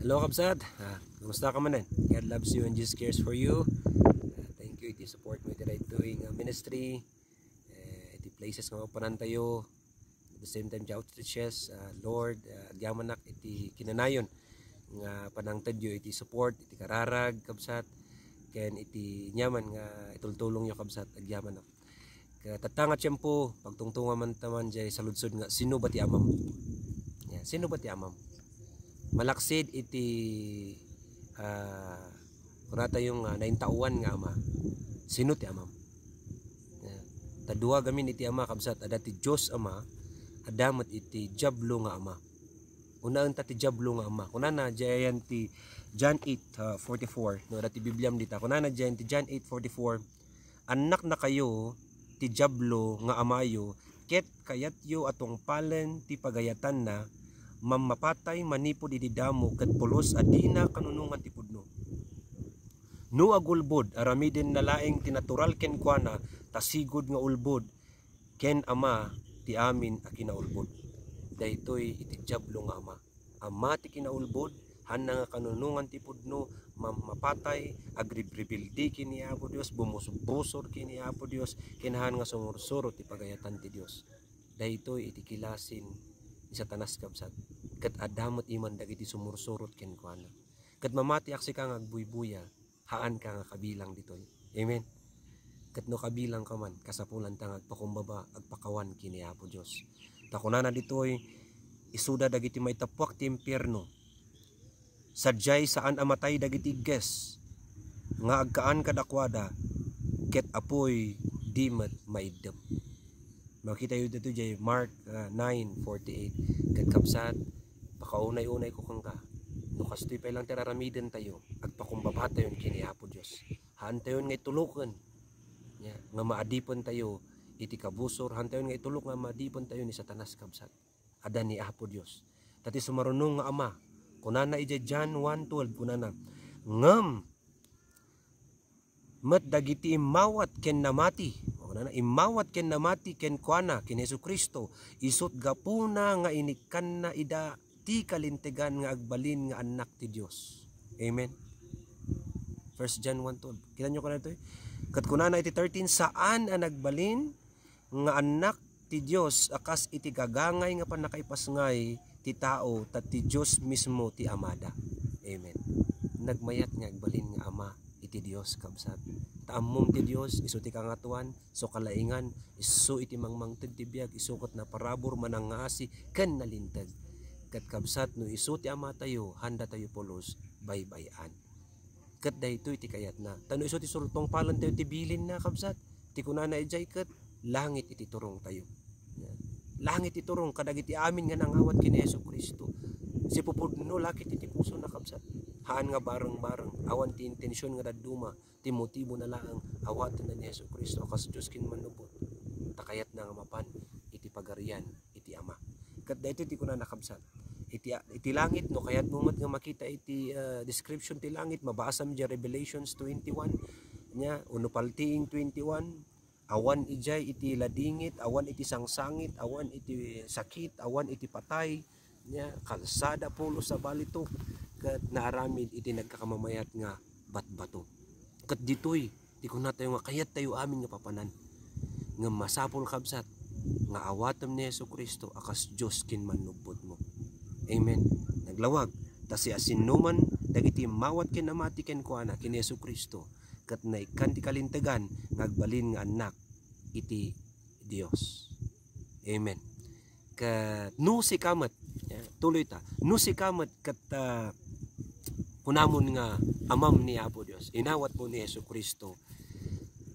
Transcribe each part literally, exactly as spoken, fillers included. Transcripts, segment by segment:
Hello, kabsat. Ah, kumusta ka manen? God loves you and Jesus cares for you. Ah, thank you iti support mo iti daytoy nga ministry. Eh, iti places nga mapanantayo. At the same time, iti outreaches, ah, Lord, ah, agyamanak iti kinanayon nga panangtedyo iti support, iti kararag, kabsat, ken iti nyaman nga itultulongyo, kabsat, agyamanak. Ket tatta nga tiempo, pagtungtongan man ta man jay saludsod nga, sino ba ti amam? Yan, sino ba ti amam? Malaksid iti, ah, kunatayo nga naintaoan nga ama. Sino ti amam? Yan. Ta dua gamin iti ama, kabsat, adda ti Dios Ama, adda met iti Diablo nga ama. Unaen ta ti Diablo nga ama. Kunana, diay ayan ti John eight, ah, forty-four. No, adda ti Bibliam dita. Kunana, diay ayan ti John eight forty-four, "Annaknakayo ti Diablo nga amayo, ket kayatyo a tungpalen ti pagayatanna, mammapatay manipud idi damo ket pulos a dina kanunongan ti pudno." No agulbod, aramidenna laeng ti natural kenkuana, ta sigud nga ulbod ken ama ti amin a kinaulbod. Daytoy iti Diablo nga ama. Ama ti kinaulbod, hanna nga kanunongan ti pudno, mammapatay, agribribildi ken ni Apo Dios, bumusbusor ken ni Apo Dios, ken han nga sumursurot ti pagayatan ti Dios. Daytoy iti kilasin ni Satanas, kabsat. Ket adda met iman dagiti sumursurot kenkuana. Ket mamatiak sika nga agbuybuya, haanka nga kabilang ditoy. Amen. Ket no kabilangka man, kasapulanta nga agpakumbaba, agpakawan ken ni Apo Dios. Ta kunana ditoy, isuda dagiti maitappuak ti impierno. Sadiay saan a matay dagiti igges nga agkaan kadakuada, ket apuy di met maiddep. Makitayo dito jay Mark, ah, nine forty-eight. Ket kabsat, pakaunay-unay ko kenka. No kastoy pay lang ti aramiden tayo, agpakumbaba tayon ken ni Apo Dios. Haan tayon nga ituloken. Ya, nga maadipen tayo iti kabusor, haan tayon nga itulok nga maadipen tayo ni Satanas, kabsat. Adda ni Apo Dios. Ta ti sumarunong nga ama, kunana idiay John one twelve, kunana, ngem met dagiti immawat ken namati, kunana, immawat ken namati kenkuana, ken Jesu-Cristo, isut' gapuna nga inikkanna ida ti kalintegan nga agbalin nga annak ti Dios. Amen. First John one twelve. Kita nyo kunana ito eh? Ket kunana iti thirteen, saan a nagbalin nga annak ti Dios a kas iti gagangay nga pannakaipasngay ti tao, ta ti Dios mismo ti Amada. Amen. Nagmayat nga agbalin nga ama iti Dios, kabsat. Ta ammom ti Dios, isu ti kangatoan, isu kalaingan, isu iti mangmangted ti biag, isu ket naparabur, manangngaasi, ken nalinteg. Ket kabsat, no isu ti Amatayo, haanda tayo pulos baybay-an. Ket daytoy ti kayatna. Ta no isu ti surtong palentayo ti bilinna, kabsat, ti kunana idiay ket, langit iti turongtayo. Langit iti turong kadagiti amin nga nangawat ken ni Jesu-Cristo. Sipupudno la ket iti pusona, kabsat. Haan nga bareng-bareng, awan ti intension nga dadduma, ti motibo na laeng awatenna ni Jesu-Cristo a kas Dios ken Mannubbot. Ta kayatna nga mapan iti pagarian iti Ama. Ket daytoy ti kunana, kabsat. Iti, iti langit, no kayatmo met nga makita iti, ah, description ti langit, mabasam diay Revelations twenty-one, nya, wenno Paltiing twenty-one, awan idiay iti ladingit, awan iti sangsangit, awan iti sakit, awan iti patay, nya, kalsada, pulos a balitok, ket naaramid iti nagkakamamayat nga batbato. Ket ditoy, ti kunatayo nga kayat tayo amin nga papanan. Ngem masapul, kabsat, nga awatem ni Jesu-Cristo a kas Dios ken Mannubbotmo. Amen. Naglawag, ta siasinoman dagiti immawat ken namati kenkuana ken Jesu-Cristo, ket naikkan ti kalintegan nga agbalin nga annak iti Dios. Amen. Ket no sika met, ya, tuloy ta. No sika met ket, ah, kunamon nga amam ni Apo Dios, inawatmo ni Jesu-Cristo,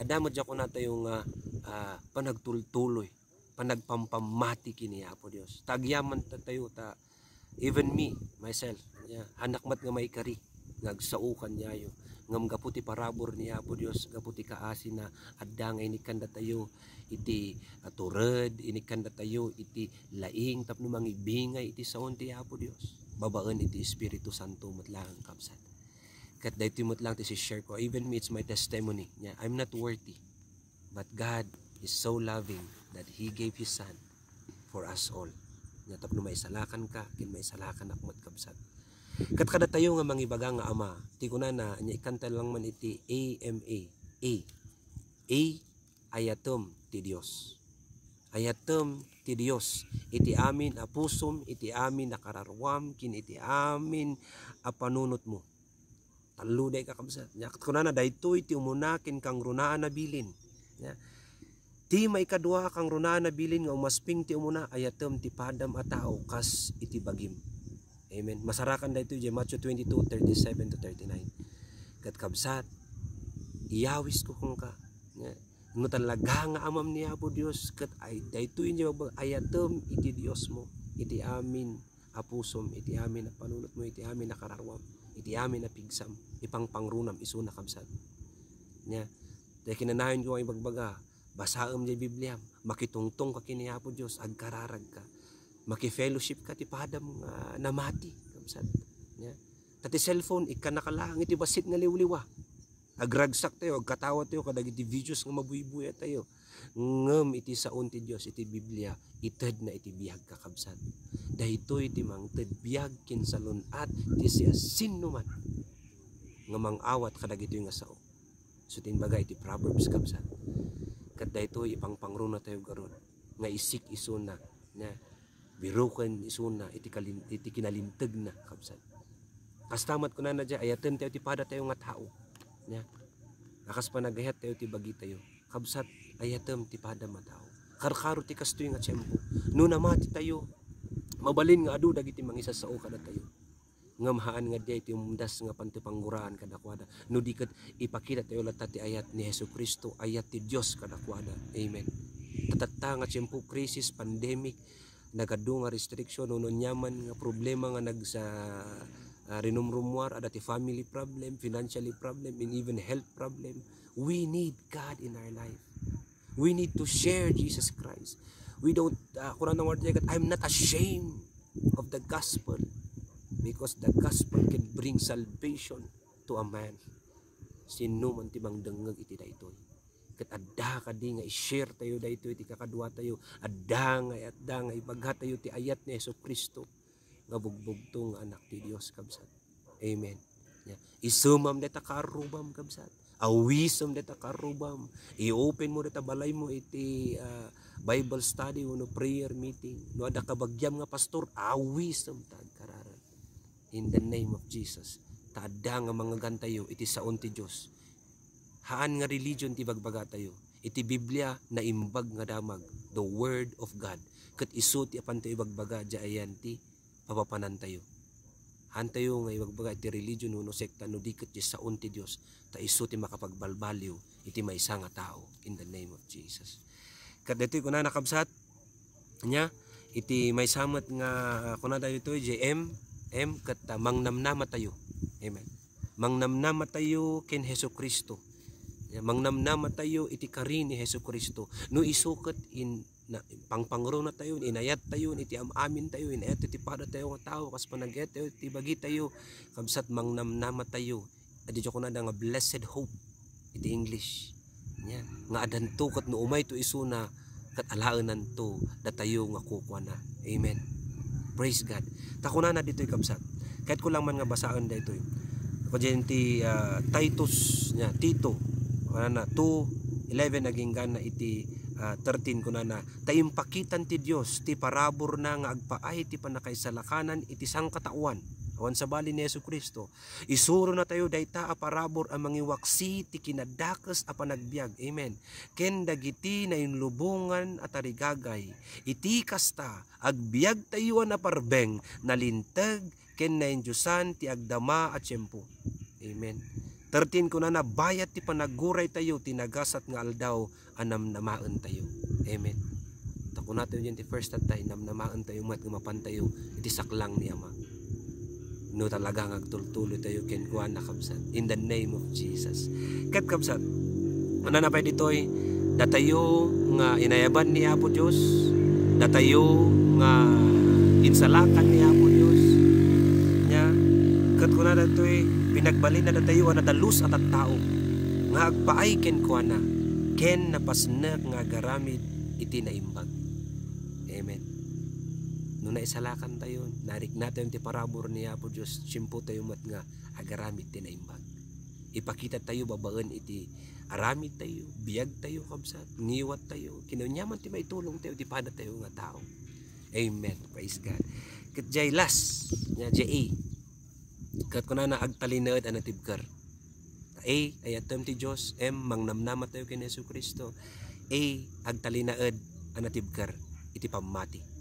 adda met diay kunatayo nga, ah, panagtultuloy, panagpampammati ken ni Apo Dios. Ta agyamattayo ta, even me, myself, ya, haannak met nga maikari nga agsao kaniayo. Ngem gapu ti parabur ni Apo Dios, gapu ti kaasina, adda nga inikkandatayo iti, ah, tured, inikkandatayo iti laing tapno mangibingay iti saon ti Apo Dios babaen iti Espiritu Santo met laeng, kabsat. Ket daytoy met lang ti si-share ko. Even me, it's my testimony. Yeah, I'm not worthy. But God is so loving that He gave His Son for us all. Nya tapno maisalakanka, ken maisalakan met, kabsat. Ket kadatayo nga mangibaga nga ama, ti kunana, anya ikkanta lang man iti A M A. A. A, ayatem ti Dios. Ayatem ti Dios iti amin a pusom, iti amin a kararuam, ken iti amin a panunotmo. Tallo day, kakabsat. Nya, ket kunana, daytoy ti umuna ken kangrunaan a bilin. Nya, ti maikadua a kangrunaan a bilin nga umasping ti umuna, ayatem ti padam a tao kas iti bagim. Amen. Masarakan daytoy idiay Matthew twenty-two, thirty-seven to thirty-nine. Ket kabsat, iyawisko kenka. Nya, no talaga nga amam ni Apo Dios, ket ay, daytoy nga ibagbaga, ayatem iti Diosmo, iti amin a pusom, iti amin a panunotmo, iti amin a kararuam, iti amin a pigsam, ipangpangrunam isuna, kabsat. Nya, tay kinanayon ko nga ibagbaga, basaem diay Bibliam, makitungtongka ken ni Apo Dios, agkararagka, makifellowshipka ti padam nga namati, kabsat. Nya, ta ti cellphone, ikkannaka laeng iti bassit nga liwliwa. Agragsak tayo, agkatawa tayo kadagiti videos nga mabuybuya tayo. Ngem iti saon ti Dios, iti Biblia, itedna iti biag, kakabsat. Daytoy ti mangted biag ken salun-at ti siasinoman nga mang-awat kadagitoy nga sao. So, ti imbaga iti Proverbs, kabsat. Ket daytoy ipangpangruna tayo garud nga isik isuna, nya, biroken isuna iti kalin-, iti kinalintegna, kabsat. Kasta met kunana diay, ayaten tayo ti pada tayo nga tao. Nya, a kas panagayat tayo ti bagi tayo. Kabsat, ayatem ti pada nga tao. Karkaro ti kastoy nga tiempo. No namati tayo, mabalin nga adu dagiti mangisasao kadatayo. Ngem haan nga diay ti umdas nga panti pangguraan kadakuada. No di ket ipakita tayo latta ti ayat ni Jesu-Cristo, ayat ti Dios kadakuada. Amen. Ta tatta nga tiempo, crisis, pandemic, nagadu nga restriction, no, no, aniaman nga problema nga nagsa-, ah, rinumrumuar, adda ti family problem, financially problem, and even health problem. We need God in our life. We need to share Jesus Christ. We don't, ah, kunana nga word, "I'm not ashamed of the gospel, because the gospel can bring salvation to a man." Sinoman ti mangdengngeg iti daytoy. Ket adda kadi nga i-share tayo daytoy ti kakadua tayo. Adda nga, adda nga ibaga tayo ti ayat ni Jesu-Cristo nga bugbugtong nga Anak ti Dios, kabsat. Amen. Nya, isemam dayta karrubam, kabsat. Awisem dayta karrubam. I-open mo dayta balaymo iti, ah, Bible study wenno prayer meeting. No adda kabagiam nga pastor, awisem ta agkararag. In the name of Jesus. Ta adda nga mangngegantayo iti saon ti Dios. Haan nga religion ti ibagbagatayo. Iti Biblia, naimbag nga damag, the Word of God. Ket isu ti apantayo ibagbaga, diay ayan ti papapanantayo. Haantayo nga ibagbaga iti religion wenno sekta no di ket diay saon ti Dios, ta isu ti makapagbalbaliw iti maysa nga tao, in the name of Jesus. Ket daytoy kunana, kabsat, nya, iti maysa met nga, ah, kunana daytoy, J M, M, ket, ah, mangnamnamatayo. Amen. Mangnamnamatayo ken Jesu-Cristo. Nya, mangnamnamatayo iti kari ni Jesu-Cristo. No isu ket in-, na, pangpangrunatayo, inayattayo iti am-amintayo, inayat iti padatayo nga tao, kas panagayat tayo iti bagitayo, kabsat, mangnamnamatayo. Adda kunada nga blessed hope iti English. Nya, nga addanto ket no umayto isuna, ket alaenanto datayo nga kukuana. Amen. Praise God. Ta kunana ditoy, kabsat. Kayatko lang man nga basaen daytoy. Ako diay ti, ah, Titus, nya, Tito. Kunana, two eleven agingga na iti, ah, thirteen, kunana, "Ta impakitan ti Dios ti paraburna nga agpaay ti pannakaisalakanan iti sangkataoan, awan sabali ni Jesu-Cristo." Isuronatayo dayta a parabur a mangiwaksi ti kinadakes a panagbiag. Amen. Ken dagiti nainlubongan a tarigagay. Iti kasta, agbiagtayo a naparbeng, nalinteg, ken naindiosan ti agdama a tiempo. Amen. Thirteen, kunana, bayat ti panagguraytayo ti nagasat nga aldaw a namnamaentayo. Amen. Ta kunatayo diay ti first tattay, namnamaentayo met nga mapantayo iti saklang ni Ama. No talaga nga agtultuloytayo kenkuana, kabsat. In the name of Jesus. Ket, kabsat, kunana pay ditoy, datayo nga inayaban ni Apo Dios, datayo nga insalakan ni Apo Dios. Nya, ket kunana ditoy, pinagbalinna datayo a nadalus a tattao nga agpaay kenkuana, ken napasnek nga agaramid iti naimbag. Amen. No naisalakantayo, nariknatayo ti parabur ni Apo Dios, tiempotayo met nga agaramid ti naimbag. Ipakitatayo babaen iti aramidtayo, biagtayo, kabsat, ngiwattayo, kinunyaman ti maitulongtayo, ti padatayo nga tao. Amen. Praise God. Ket jay last, nya jay A. Ket kunana, agtalinaed a natibker. A, ayatem ti Dios. M, mangnamnamatayo ken Jesu-Cristo. A, agtalinaed a natibker iti pammati.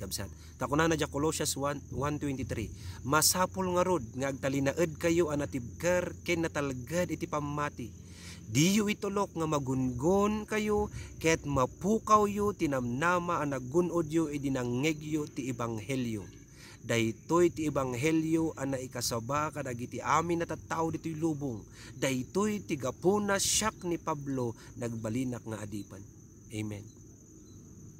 Kabsat. Ta kunana dia Colossians one, one twenty-three, "Masapul ngarud nga agtalinaedkayo a natibker ken natalged iti pammati. Diyo itulok nga magungonkayo ket mapukawyo ti namnama a nagun-odyo idi nangngegyo ti ebanghelio." Daytoy ti ebanghelio a naikasaba kadagiti amin a tattao ditoy lubong. Daytoy ti gapuna siak ni Pablo nagbalinak nga adipen. Amen.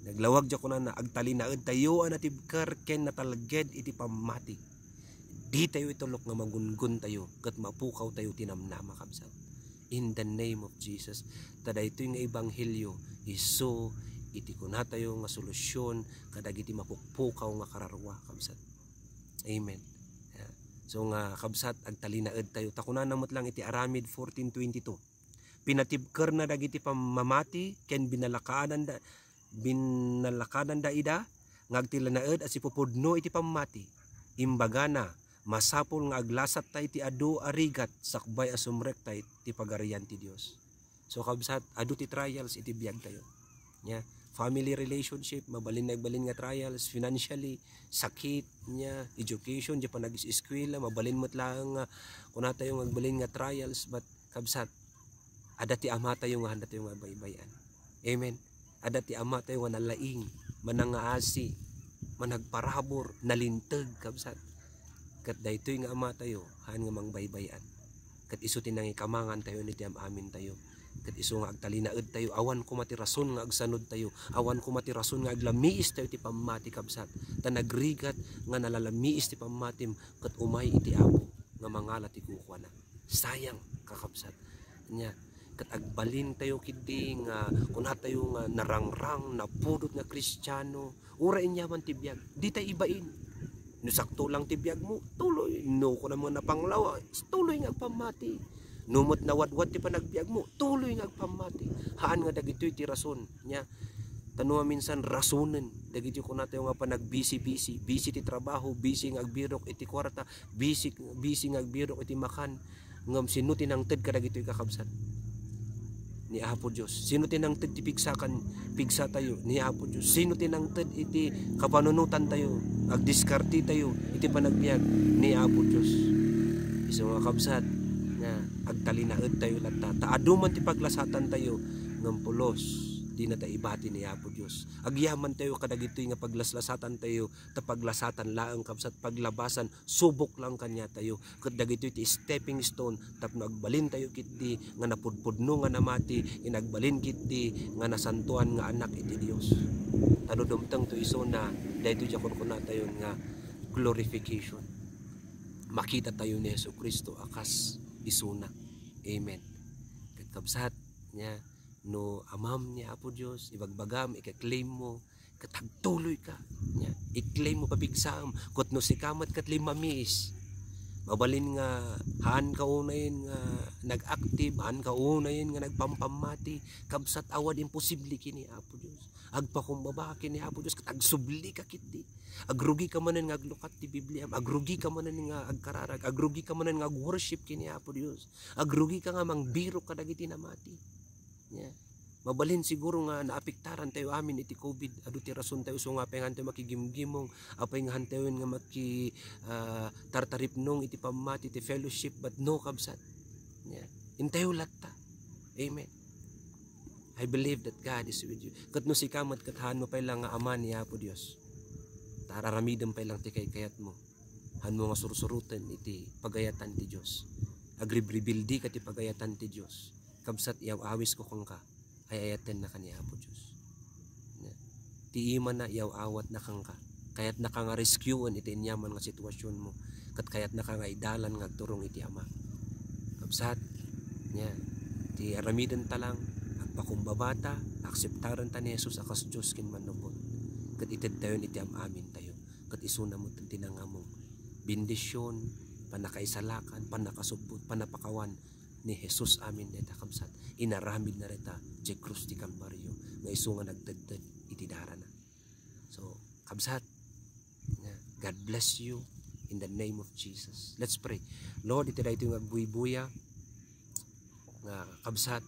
Naglawag dia kunana, agtalinaedtayo a natibker ken natalged iti pammati. Ditayo itulok nga magungontayo ket mapukawtayo ti namnama, kabsat. In the name of Jesus. Ta daytoy nga ebanghelio, isu iti kunatayo nga solusyon kadagiti mapukpukaw nga kararua, kabsat. Amen. Yeah. So nga, kabsat, agtalinaedtayo. Ta kunana met lang iti Aramid fourteen twenty-two, "Pinatibkerna dagiti pammamati ken binalakaananda, binalakaananda ida, nga agtalinaed a sipupudno iti pammati." Imbagana, masapul nga aglasatta iti adu a rigat sakbay a sumrekta iti Pagarian ti Dios. So, kabsat, adu ti trials iti biagtayo. Nya, family relationship, mabalin nagbalin nga trials, financially, sakit, nya, education, di panag-eskwela, mabalin met laeng nga, kunatayo nga agbalin nga trials, but, kabsat, adda ti Amatayo nga haantayo nga baybay-an. Amen. Adda ti Amatayo nga nalaing, manangngaasi, managparabur, nalinteg, kabsat. Ket daytoy nga Amatayo, haan nga mangbaybay-an. Ket isu ti nangikamangantayo iti am-amintayo. Ket isu nga agtalinaedtayo, awan koma ti rason nga agsanudtayo, awan koma ti rason nga aglamiistayo iti pammati, kabsat. Ta nagrigat nga nalalamiis ti pammatim, ket umay iti Apo nga mangala ti kukuana. Sayang, kakabsat. Nya, ket agbalintayo ketdi nga kunatayo nga narangrang, napudot nga Kristiano. Uray aniaman ti biag, dita ibain. No sakto lang ti biagmo, tuloy. No kunam nga napanglaw, tuloy nga agpammati. No met nawadwad ti panagbiagmo, tuloy nga agpammati. Haan nga dagitoy ti rason. Nya, ta no maminsan rasonen dagiti kunatayo nga panagbisi-bisi, bisi ti trabaho, bisi nga agbirok iti kuarta, bisi, bisi nga agbirok iti makan. Ngem sino ti nangted kadagitoy, kakabsat? Ni Apo Dios. Sino ti nangted ti pigsakan, pigsatayo? Ni Apo Dios. Sino ti nangted iti kapanunotantayo, agdiskartetayo iti panagbiag? Ni Apo Dios. Isu nga, kabsat, nga agtalinaedtayo latta. Ta adu man ti paglasatantayo, ngem pulos, dina ta ibati ni Apo Dios. Agyamantayo kadagitoy nga paglaslasatantayo, ta paglasatan laeng, kabsat, paglabasan, subok lang kaniatayo. Ket dagitoy ti stepping stone tapno agbalintayo ketdi nga napudpudno nga namati, ken agbalin ketdi nga nasantoan nga anak iti Dios. Ta no dumtengto isuna, daytoy ti kunkunatayon nga glorification. Makitatayo ni Jesu-Cristo a kas isuna. Amen. Ket kabsat, nya, no amam ni Apo Dios, ibagbagam, ika-claim mo, ket agtuloyka. Nya, i-claim mo, pabigsaem, ket no sika met ket limmamiis. Mabalin nga haanka unayen nga nag-active, haanka unayen nga nagpampammati, kabsat, awan imposible ken ni Apo Dios. Agpakumbaba ken ni Apo Dios, ket agsublika ketdi. Agrugika manen nga aglukat ti Bibliam, agrugika manen nga agkararag, agrugika manen nga agworship ken ni Apo Dios. Agrugika nga mangbirok kadagiti namati. Nya, mabalin siguro nga naapektarantayo amin iti covid. Adu ti rasontayo isu nga apay nga haantayo makigimgimong, apay nga haantayo nga maki, ah, tartaripnong iti pammati, iti fellowship, but no, kabsat. Nya, intayo latta. Amen. I believe that God is with you. Ket no sika met ket haanmo pay lang nga ama ni Apo Dios, ta ar-aramidem pay lang ti kaykayatmo. Haanmo nga sursuroten iti pagayatan ti Dios. Agribribildi ka ti pagayatan ti Dios. Kabsat, iyaw-awisko kenka, ay-ayatennaka ni Apo Dios. Ti imana, iyaw-awatna kenka. Kayatnaka nga rescuen iti aniaman nga situasionmo. Ket kayatnaka nga idalan nga agturong iti Ama. Kabsat, nya, ti aramidenta lang, agpakumbabata, akseptarenta ni Jesus a kas Dios ken Mannubbot. Ket itedtayon iti am-amintayo. ket isuna met ti nangamong bendision, pannakaisalakan, pannakasubbot, pannapakawan ni Jesus amin dayta, kabsat. Inaramidna dayta diay krus ti Kalbario nga isu nga nagtedted iti darana. So, kabsat, nga, God bless you in the name of Jesus. Let's pray. Lord, iti daytoy nga agbuybuya, nga kabsat,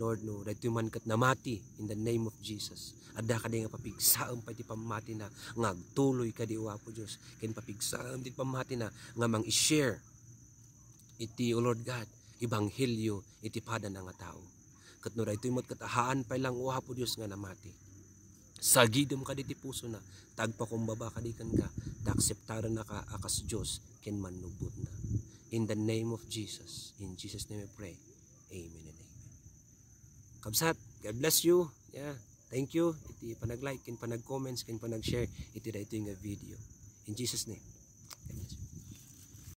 Lord, no, daytoy man ket namati in the name of Jesus. Adda kadi nga papigsaem pay ti pammatina nga agtuloy kadi, O Apo Dios, ken papigsaem ti pammatina nga mang-i-share iti, O Lord God, ebanghelio iti padana nga tao. Ket no daytoy met ket ahaan pay lang, O Apo Dios, nga namati, sagidem kadi ti pusona, ta agpakumbaba kadi kenka, ta akseptarennaka a kas Dios ken mannubbotna. In the name of Jesus, in Jesus' name I pray. Amen and amen. Kabsat, God bless you. Yeah. Thank you iti panag-like, ken panag-comments, ken panag-share iti daytoy nga video. In Jesus' name. God bless you.